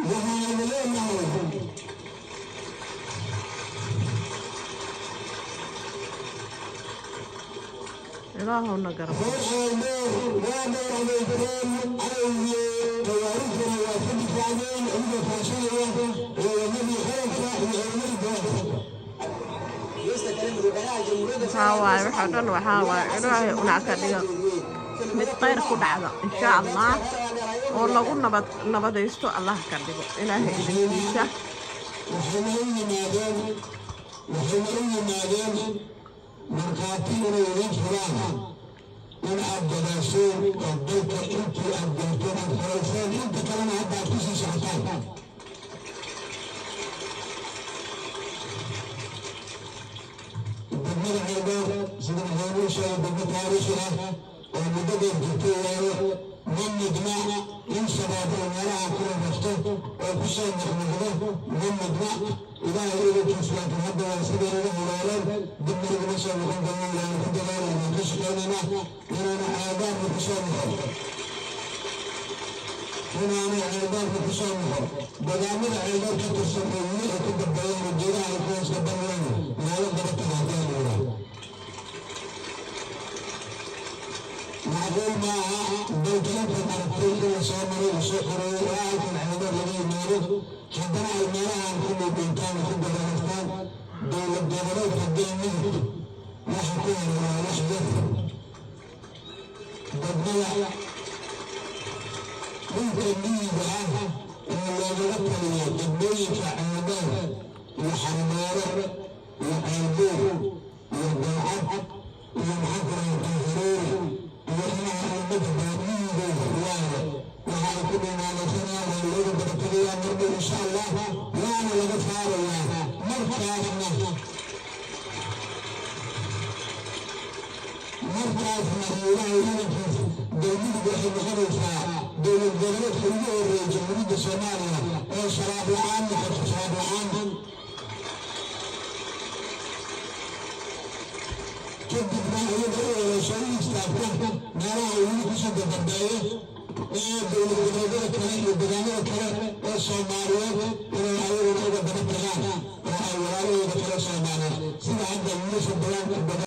Waxaanu leenahay Ilaahowna garab. Reer Ceeldheer waa dheeradeysteen cadowgii khawaarijtuna waa ka difaacdeen idigoo kaashanaya ciidamadii qaranka iyo ciidamadii gobolka. Waxaa waaye, waxa dhan waxaa waaye, Ilaahay unac ka dhigo mid khayr ku dhacda, insha Allah, oo lagu nabad nabadaysto Allah ka dhigo, Ilaahay idinkiisa. Waxayna u yimaadeen markhaati inay idin furaan in aad dadaasheen oo dalka intii aad gaarteen aad xorayseen, inta kalena hadda aad kusii socotaan. Degmada Ceeldheer, sida maxaanuu sheegay, degmo taariikhi ah oo muddadeed jirtay waaye. Ma mudna in Shabaab uu meelaha kula rafto oo ku soo noqnoqdo, ma mudna, Ilaahay idankiis. Laakiin hadda waa siday uga hulaaleen, dib naguma soo noqon doonaan. Waanu ku dadaalaynaa, ka shaqaynaynaa inaanu Ceeldaarka ku soo noqon, inaanay Ceeldaarka ku soo noqon. Deegaamada Ceeldheer ka tirsan oo weli ay ku dambeeyaan oo geedaha ay ku hoos gabanayaan loola daba tago haddii la yidhaahdo. Macquul maaha dalka intaad aragtay in la soo maray, la soo xoreeyey, ilaa halkan Ceeldheer laga yimaado, haddana ay meelahan ku dhuudhuuntaan oo ku gabanaystaan. Dowlad goboleedka Galmudug waxa ku haray waa wax yar. Degmada dhulka miyiga ah ee loogaga taliyo degmooyinka Ceeldheer iyo Xaradheere iyo Ceelbuur iyo Galcad iyo, maxaan ku rahaa, Kanhareeri iyo inaha ilmada baadiyigooda waaye waxa ay ku dhumaalaysanayaan. Waa looga daba tegayaa mardhow, insha Allah, waana laga saarayaa. Markaasna Ilaahay idankiis, Galmudug waxay noqonaysaa dowlad goboleedka ugu horreeya Jamhuuriyadda Soomaaliya ee sharaab la-aan noqoto, sharaab la-aan. Kadibna iyada u olosho u istaagta meelaha uu weli kusoo dadambeeyo ee dowlad goboleedyada kale iyo deegaanada kale ee Soomaaliyeed inay ayaguna uga daba tagaan oo ay walaalahooda kale Soomaaliyeed sida hadda wiilasha deegaanka.